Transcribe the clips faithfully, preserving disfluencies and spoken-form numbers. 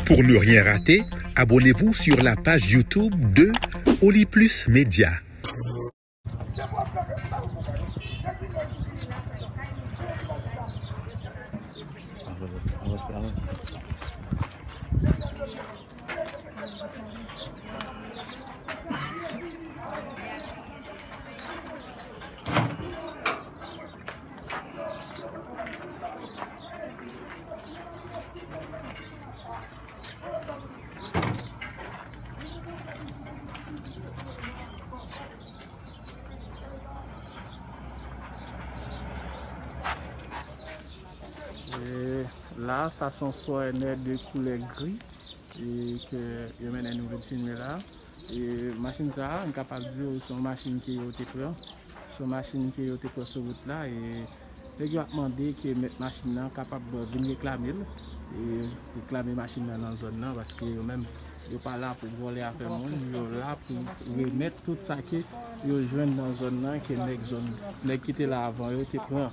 Pour ne rien rater, abonnez-vous sur la page YouTube de Oli Plus Média. E la, sa se yon Forerunner de koulè gri e ke yo mennen nou vin filme la. E machin sa a, m kapab di w, se yon machin ke yo te pran. Se yon machin ke yo te pran sou wout la. E nèg yo ap mande ke mèt machin nan kapab vin reklame l. E reklame machin nan nan zòn nan, paske yo menm, yo pa la pou vòlè afè moun. Yo la pou remèt tout sa ke yo jwenn nan zòn nan, ke nèg zòn, nèg ki te la avan yo te pran.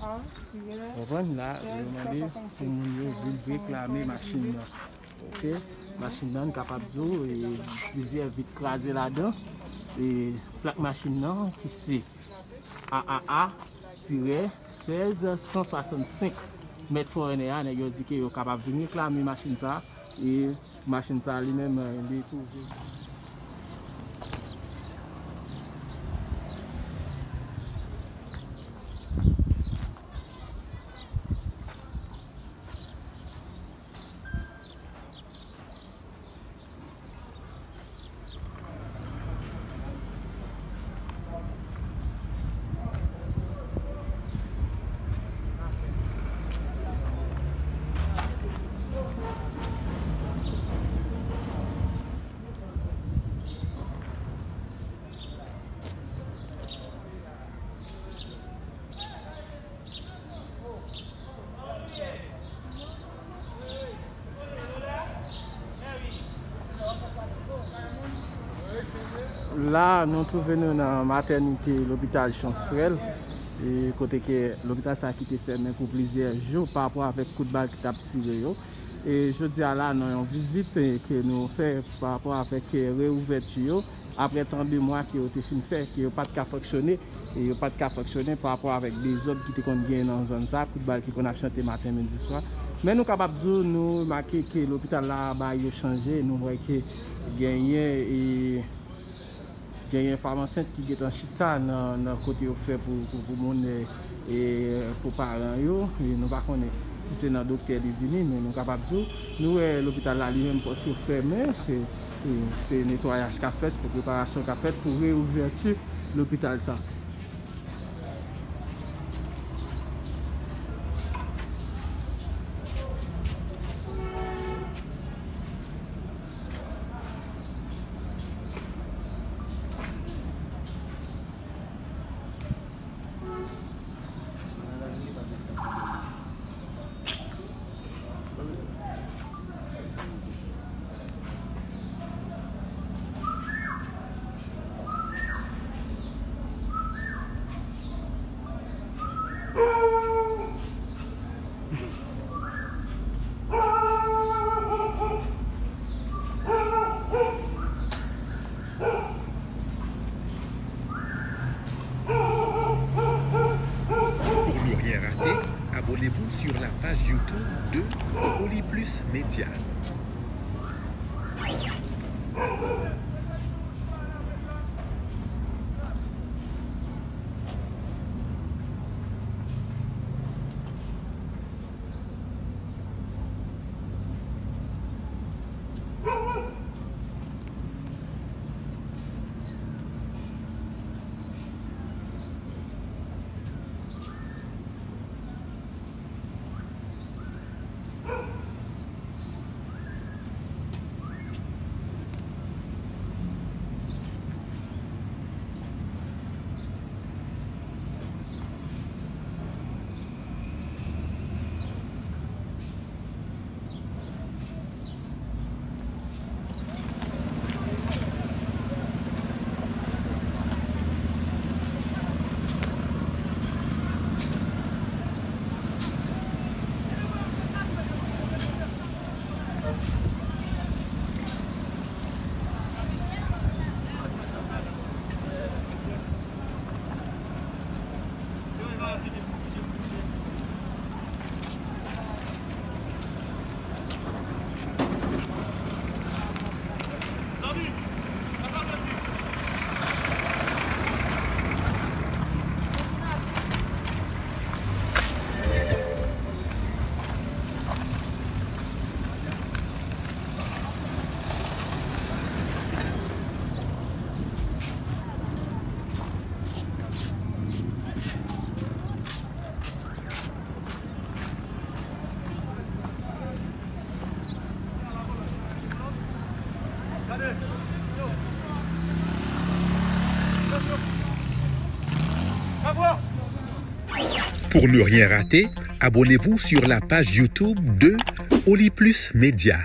Konprann? La, yo mande pou moun yo vin reklame machin nan. Ok, machin nan, n kapab di w, e, plizyè vit kraze ladan. E plak machin nan, ki se A A A tirè sèz san swasannsenk. Mèt Forerunner a, nèg yo di ke yo kapab vin reklame machin sa, e machin sa li menm, li twouve. La, nou twouve nou nan matènite lopital Chancerelle, e kote ke lopital sa ki te fèmen pou plizyè jou pa rapò avèk kout bal ki t ap tire yo. E jodi a la, nan yon vizit, e, ke nou fè pa rapò avèk, e, reouvèti yo, apre tan de mwa ke yo te fin fè, ke yo pa t ka fonksyone, e yo pa t ka fonksyone pa rapò avèk dezòd ki te konn genyen nan zòn sa, kout bal ki konn ap chante maten, midi, swa. Men nou kapab di w, nou remake ke lopital la, bagay yo chanje, nou wè ke genyen, e, genyen fanm ansent ki gentan chita nan, nan kote yo fè pou, pou, pou moun, e, e, pou paran yo. E nou pa konnen si se nan doktè li vini, men nou kapab di w, nou wè lopital la li menm pòt yo fèmen. E, e se netwayaj k ap fèt, se preparasyon k ap fèt pou reouvèti lopital sa. Pour ne rien rater, abonnez-vous sur la page YouTube de Oli Plus Média. Pour ne rien rater, abonnez-vous sur la page YouTube de Oli Plus Média.